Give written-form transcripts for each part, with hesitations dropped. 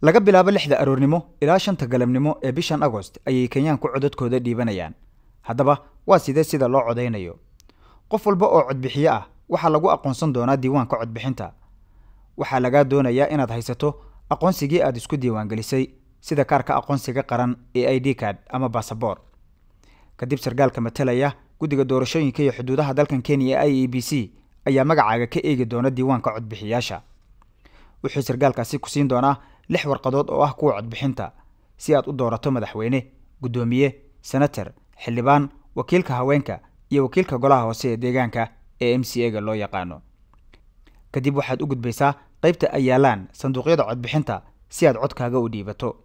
Laga bilaabo 6da aroornimo ilaa 5ta galabnimo ee bishan Agost ayay Kenyaanku codadkooda dhiibanayaan. Haddaba waa sidee sida loo codaynayo? Qof walba oo codbixiye ah waxaa lagu aqoonsan doonaa diiwaanka codbixinta. Waxaa lagaa doonayaa inaad haysato aqoonsigii aad isku diiwaangelisay, sida kaarka aqoonsiga qaran ee ID card ama basaboor. Kadib sargaalka matalaya guddiga doorashooyinka iyo xuduudaha dalkan Kenya ee IEBC ayaa magacaaga ka eegi doona diiwaanka codbixiyaasha. Wuxuu sargaalkaasi ku siin doonaa 6 warqadood oo ah kuwa codbixinta si aad u doorato madaxweyne, guddoomiye, senator, xildhibaan, wakiilka haweenka iyo wakiilka golaha hoose ee deegaanka ee MCA ga loo yaqaano. Kadib waxaad u gudbaysaa qaybta ay yaalaan sanduuqyada codbixinta si aad codkaaga u dhiibato.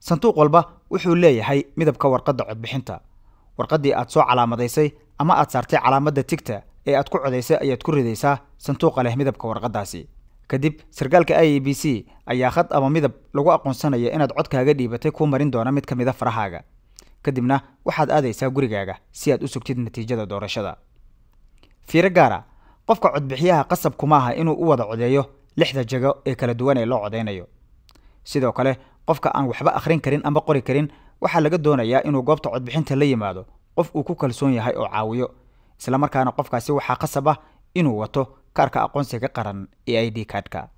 Sanduuq walba wuxuu leeyahay midabka warqadda codbixinta. Warqaddii aad soo calaamadaysay ama aad saartay calaamadda tigta ee aad ku codaysay ayaad ku ridaysaa sanduuqa leh midabka warqaddaasi. Kadib sarkaalka IEBC ayaa khad ama midab lagu aqoonsanaya inaad codkaaga dhiibatay kuu marin doona mid ka mid a farahaaga. Kadibna waxaad aadaysaa gurigaaga si aad u sugtid natiijada doorashada. Fiiro gaara: qofka codbixiyaha qasab kuma aha inuu u wada codeeyo 6da jago ee kala duwan ee loo codeynayo. Sidoo kale qofka aan waxba akhrin karin ama qori karin waxaa laga doonayaa inuu goobta codbixinta la yimaado qof uu ku kalsoon yahay oo caawiyo, islamarkaana qofkaasi waxaa qasab ah inuu wato kaarka aqoonsiga qaran ee ID cardka.